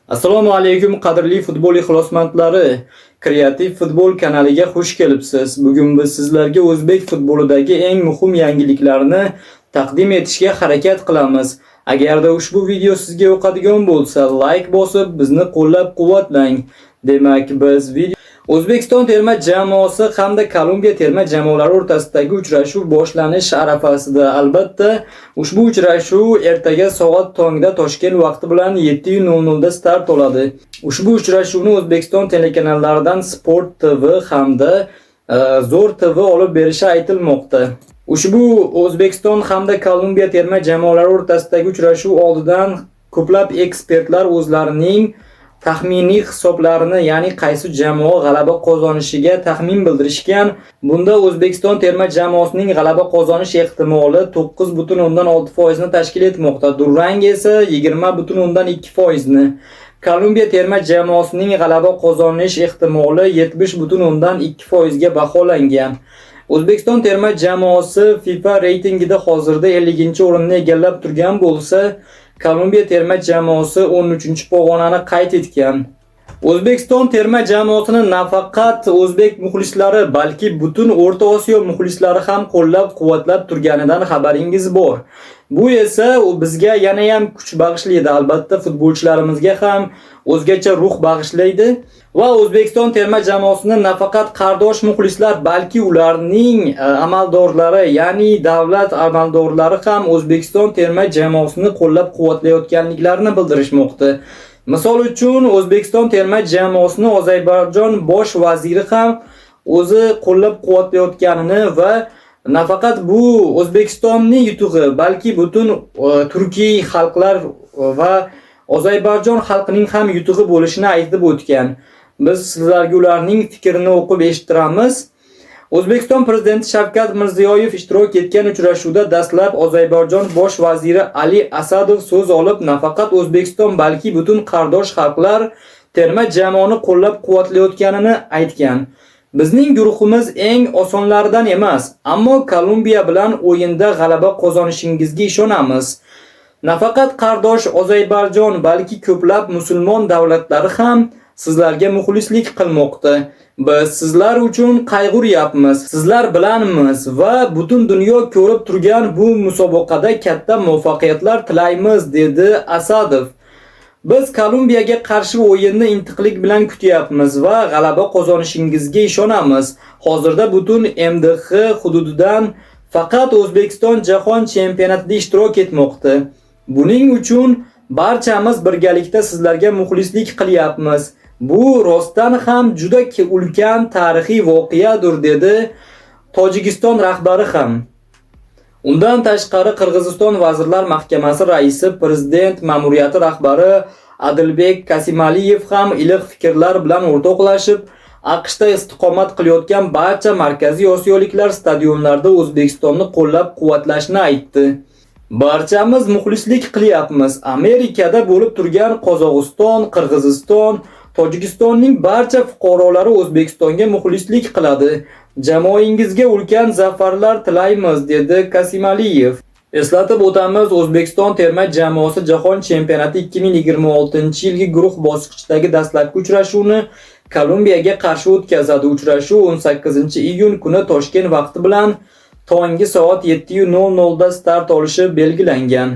Assalomu alaykum, qadrli futbol ixlosmandlari. Kreativ futbol kanaliga xush kelibsiz. Bugun biz sizlarga o'zbek futbolidagi eng muhim yangiliklarni taqdim etishga harakat qilamiz. Agarda ushbu video sizga yoqadigan bo'lsa, like bosib, bizni qo'llab-quvvatlang. Demak, biz video. O'zbekiston terma jamoasi hamda Kolumbiya terma jamoalari o'rtasidagi uchrashuv boshlanish arafasida. Albatta, ushbu uchrashuv ertaga soat tongda Toshkent vaqti bilan 7:00 da start oladi. Ushbu uchrashuvni O'zbekiston telekanallaridan Sport TV hamda Zo'r TV olib berishi aytilmoqda. Ushbu O'zbekiston hamda Kolumbiya terma jamoalari o'rtasidagi uchrashuv oldidan ko'plab ekspertlar o'zlarining taxminiy hisoblarini, ya'ni qaysi jamoa g'alaba qozonishiga taxmin bildirishgan. Bunda O'zbekiston terma jamoasining g'alaba qozonish ehtimoli 9,6% ni tashkil etmoqda. Durang esa 20,2% ni. Kolumbiya terma jamoasining g'alaba qozonish ehtimoli 70,2% ga baholangan. O'zbekiston terma jamoasi FIFA reytingida hozirda 50-o'rinni egallab turgan bo'lsa, Kolumbiya terma jamoasi 13-pog'onani qayd etgan. O'zbekiston terma jamoasini nafaqat o'zbek muxlislari, balki butun O'rta Osiyo muxlislari ham qo'llab-quvvatlab turganidan xabaringiz bor. Bu esa u bizga yana ham kuch bag'ishlaydi. Albatta, futbolchilarimizga ham o'zgacha ruh bag'ishlaydi va O'zbekiston terma jamoasini nafaqat qardosh muxlislar, balki ularning amaldorlari, ya'ni davlat amaldorlari ham O'zbekiston terma jamoasini qo'llab-quvvatlayotganliklarini bildirishmoqda. Misol uchun, O'zbekiston terma jamoasini Ozarbayjon bosh vaziri ham o'zi qo'llab-quvvatlayotganini va nafaqat bu O'zbekistonning yutug'i, balki butun turkiy xalqlar va Ozarbayjon xalqining ham yutug'i bo'lishini aytib o'tgan. Biz sizlarga ularning fikrini o'qib eshittiramiz. O'zbekiston prezidenti Shavkat Mirziyoyev ishtirok etgan uchrashuvda dastlab Ozarbayjon bosh vaziri Ali Asadov so'z olib, nafaqat O'zbekiston, balki butun qardosh xalqlar terma jamoani qo'llab-quvvatlayotganini aytgan. Bizning guruhimiz eng osonlaridan emas, ammo Kolumbiya bilan o'yinda g'alaba qozonishingizga ishonamiz. Nafaqat qardosh Ozarbayjon, balki ko'plab musulmon davlatlari ham sizlarga muxlislik qilmoqda. Biz sizlar uchun qayg'uryapmiz, sizlar bilanmiz va butun dunyo ko'rib turgan bu musobaqada katta muvaffaqiyatlar tilaymiz, dedi Asadov. Biz Kolumbiyaga qarshi o'yinni intiqlik bilan kutyapmiz va g'alaba qozonishingizga ishonamiz. Hozirda butun MDH hududidan faqat O'zbekiston jahon chempionatida ishtirok etmoqda. Buning uchun barchamiz birgalikda sizlarga muxlislik qilyapmiz. Bu rostdan ham juda ulkan tarixiy voqeadir, dedi Tojikiston rahbari ham. Undan tashqari, Qirg'iziston Vazirlar Mahkamasi raisi, prezident ma'muriyati rahbari Adilbek Kasimaliyev ham iliq fikrlar bilan o'rtoqlashib, AQShda istiqomat qilayotgan barcha Markaziy Osiyoliklar stadionlarda O'zbekistonni qo'llab-quvvatlashini aytdi. Barchamiz muxlislik qilyapmiz. Amerikada bo'lib turgan Qozog'iston, Qirg'iziston, Tojikistonning barcha fuqarolari O'zbekistonga muxlislik qiladi. Jamoangizga ulkan zafarlar tilaymiz, dedi Kasimaliyev. Eslatib o'tamiz, O'zbekiston terma jamoasi Jahon chempionati 2026-yilgi guruh bosqichidagi dastlabki uchrashuvni Kolumbiyaga qarshi o'tkazadi. Uchrashuv 18-iyun kuni Toshkent vaqti bilan tongi soat 7:00 da start olishi belgilangan.